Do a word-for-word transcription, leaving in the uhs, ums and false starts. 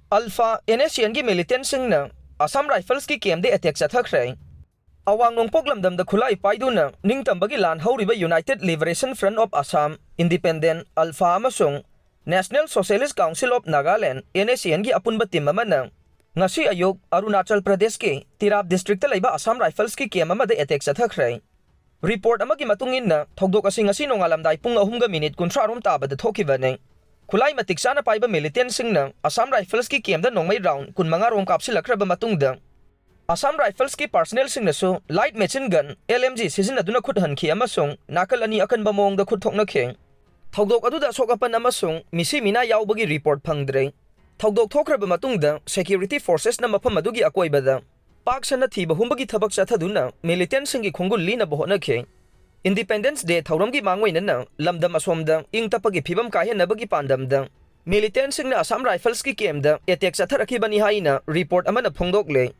Alpha N S ꯑꯦꯟꯒꯤ ꯃꯤꯂꯤꯇꯦꯟꯁꯤꯡꯅ ꯑꯁꯥꯝ ꯔꯥꯏꯐꯜꯁꯀꯤ ꯀꯦꯝꯗ ꯑꯦꯇꯦꯛ ꯆꯠꯊꯈ꯭ꯔꯦ꯫ ꯑꯋꯥꯡ ꯅꯣꯡꯄꯣꯛ ꯂꯝꯗꯝꯗ ꯈꯨꯠꯂꯥꯏ ꯄꯥꯏꯗꯨꯅ ꯅꯤꯡꯇꯝꯕꯒꯤ ꯂꯥꯟ ꯍꯧꯔꯤꯕ United Liberation Front of Assam, Independent, ULFA ꯑꯃꯁꯨꯡ National Socialist Council of Nagaland, N S ꯑꯦꯟꯒꯤ ꯑꯄꯨꯟꯕ ꯇꯤꯝ ꯑꯃꯅ ꯉꯁꯤ ꯑꯌꯨꯛ ꯑꯔꯨꯅꯥꯆꯜ ꯄ꯭ꯔꯗꯦꯁꯀꯤ ꯇꯤꯔꯥꯞ ꯗꯤꯁꯇ꯭ꯔꯤꯛꯇ ꯂꯩꯕ ꯑꯁꯥꯝ ꯔꯥꯏꯐꯜꯁꯀꯤ ꯀꯦꯝ ꯑꯃꯗ ꯑꯦꯇꯦꯛ ꯆꯠꯊꯈ꯭ꯔꯦ꯫ ꯔꯤꯄꯣꯔꯠ ꯑꯃꯒꯤ ꯃꯇꯨꯡ ꯏꯟꯅ, ꯊꯧꯗꯣꯛ ꯑꯁꯤ ꯉꯁꯤ ꯅꯣꯡꯉꯥꯜꯂꯝꯗꯥꯏ ꯄꯨꯡ ꯑꯍꯨꯝꯒ ꯃꯤꯅꯤꯠ ꯀꯨꯟꯊ꯭ꯔꯥ ꯔꯣꯝ ꯇꯥꯕꯗ ꯊꯣꯛꯈꯤꯕꯅꯤ꯫ ꯈꯨꯠꯂꯥꯏ ꯃꯇꯤꯛ ꯆꯥꯅ ꯄꯥꯏꯕ ꯃꯤꯂꯤꯇꯦꯟꯁꯤꯡꯅ ꯑꯁꯥꯝ ꯔꯥꯏꯐꯜꯁꯀꯤ ꯀꯦꯝꯗ ꯅꯣꯡꯃꯩ ꯔꯥꯎꯟ ꯀꯨꯟꯃꯉꯥ ꯔꯣꯝ ꯀꯥꯞꯁꯤꯜꯂꯛꯈ꯭ꯔꯕ ꯃꯇꯨꯡꯗ, ꯑꯁꯥꯝ ꯔꯥꯏꯐꯜꯁꯀꯤ ꯄꯥꯔꯁꯅꯦꯜꯁꯤꯡꯅꯁꯨ light machine gun, L M G, ꯁꯤꯖꯤꯟꯅꯗꯨꯅ ꯈꯨꯠ ꯍꯟꯈꯤ ꯑꯃꯁꯨꯡ ꯅꯥꯀꯜ ꯑꯅꯤ ꯑꯀꯟꯕ ꯃꯑꯣꯡꯗ ꯈꯨꯠ ꯊꯣꯛꯅꯈꯤ꯫ ꯊꯧꯗꯣꯛ ꯑꯗꯨꯗ ꯑꯁꯣꯛ ꯑꯄꯟ ꯑꯃꯁꯨꯡ ꯃꯤꯁꯤ ꯃꯤꯅꯥ ꯌꯥꯎꯕꯒꯤ ꯔꯤꯄꯣꯔꯠ ꯐꯪꯗ꯭ꯔꯦ꯫ ꯊꯧꯗꯣꯛ ꯊꯣꯛꯈ꯭ꯔꯕ ꯃꯇꯨꯡꯗ, ꯁꯦꯀ꯭ꯌꯨꯔꯤꯇꯤ ꯐꯣꯔꯁꯦꯁꯅ ꯃꯐꯝ ꯑꯗꯨꯒꯤ ꯑꯀꯣꯏꯕꯗ ꯄꯥꯛ ꯁꯟꯅ ꯊꯤꯕ ꯍꯨꯝꯕꯒꯤ ꯊꯕꯛ ꯆꯠꯊꯗꯨꯅ ꯃꯤꯂꯤꯇꯦꯟꯁꯤꯡꯒꯤ ꯈꯣꯡꯒꯨꯜ ꯂꯤꯅꯕ ꯍꯣꯠꯅꯈꯤ꯫ ꯏꯟꯗꯤꯄꯦꯟꯗꯦꯟꯁ ꯗꯦ ꯊꯧꯔꯝꯒꯤ ꯃꯥꯡꯑꯣꯏꯅꯅ ꯂꯝꯗꯝ ꯑꯁꯣꯝꯗ ꯏꯪ ꯇꯞꯄꯒꯤ ꯐꯤꯕꯝ ꯀꯥꯏꯍꯟꯅꯕꯒꯤ ꯄꯥꯟꯗꯝꯗ ꯃꯤꯂꯤꯇꯦꯟꯁꯤꯡꯅ ꯑꯁꯥꯝ ꯔꯥꯏꯐꯜꯁꯀꯤ ꯀꯦꯝꯗ ꯑꯦꯇꯦꯛ ꯆꯠꯊꯔꯛꯈꯤꯕꯅꯤ ꯍꯥꯏꯅ ꯔꯤꯄꯣꯔꯠ ꯑꯃꯅ ꯐꯣꯡꯗꯣꯛꯂꯦ꯫